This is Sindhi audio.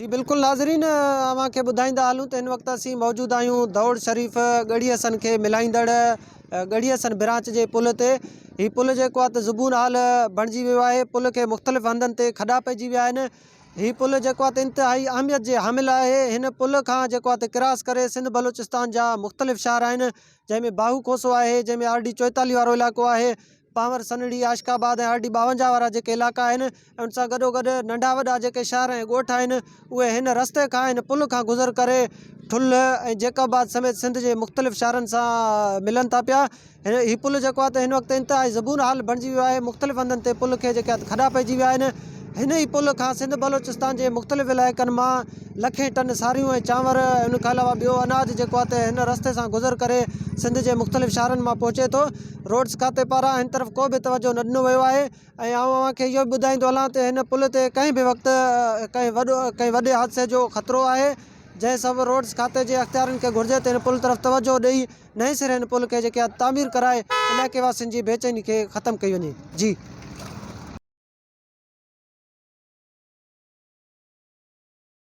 جي بلڪل ناظرين اوهان کي ٻڌائيندا هلون ته هن وقت اسين موجود آهيون دوڙ شريف ڳڙهي حسن کي ملائيندڙ ڳڙهي حسن برانچ جي پل تي هي پل جيڪو آهي ته زبون حال بڻجي ويو آهي پل کي مختلف هنڌن تي کڏا پئجي ويا آهن هي پل جيڪو آهي ته انتهائي اهميت جي حامل آهي هن پل کان جيڪو آهي ته ڪراس ڪري سنڌ بلوچستان جا مختلف شهر آهن جنهن ۾ باهو کوسو آهي جنهن ۾ آر ڊي 44 وارو علائقو آهي پانور، سنهڙي، عاشق آباد ۽ آر ڊي 52 وارا جيڪي علائقا آهن ۽ ان سان گڏوگڏ ننڍا وڏا جيڪي شهر ۽ ڳوٺ آهن اهي هن رستي کان هن پل کان گذر ڪري ٺلهه ۽ جيڪب آباد سميت سنڌ جي مختلف شهرن سان ملن ٿا پيا. هي پل جيڪو آهي ته هن وقت انتهائي زبون حال بڻجي ويو آهي مختلف هنڌن تي پل کي جيڪي آهي کڏا پئجي ويا آهن هن ئي پل کان سنڌ بلوچستان جي مختلف علائقن مان لکين ٽن ساريون ۽ چانور ۽ ان کان علاوه ٻيو اناج جيڪو آهي ته هن رستي سان گذر ڪري سنڌ جي مختلف شهرن مان پهچي ٿو. روڊس کاتي پاران هن طرف ڪو به توجهه نه ڏنو ويو آهي ۽ آئون اوهان کي اهو به ٻڌائيندو هلان ته هن پل تي ڪنهن به وقت ڪنهن وڏو ڪنهن وڏي حادثي جو خطرو آهي جنهن سبب روڊس کاتي جي اختيارين کي گهرجي ته هن پل طرف توجهه ڏئي نئين سر هن پل کي جيڪي آهي تعمير ڪرائي علائقي واسين جي بيچيني کي ختم ڪئي وڃي جي.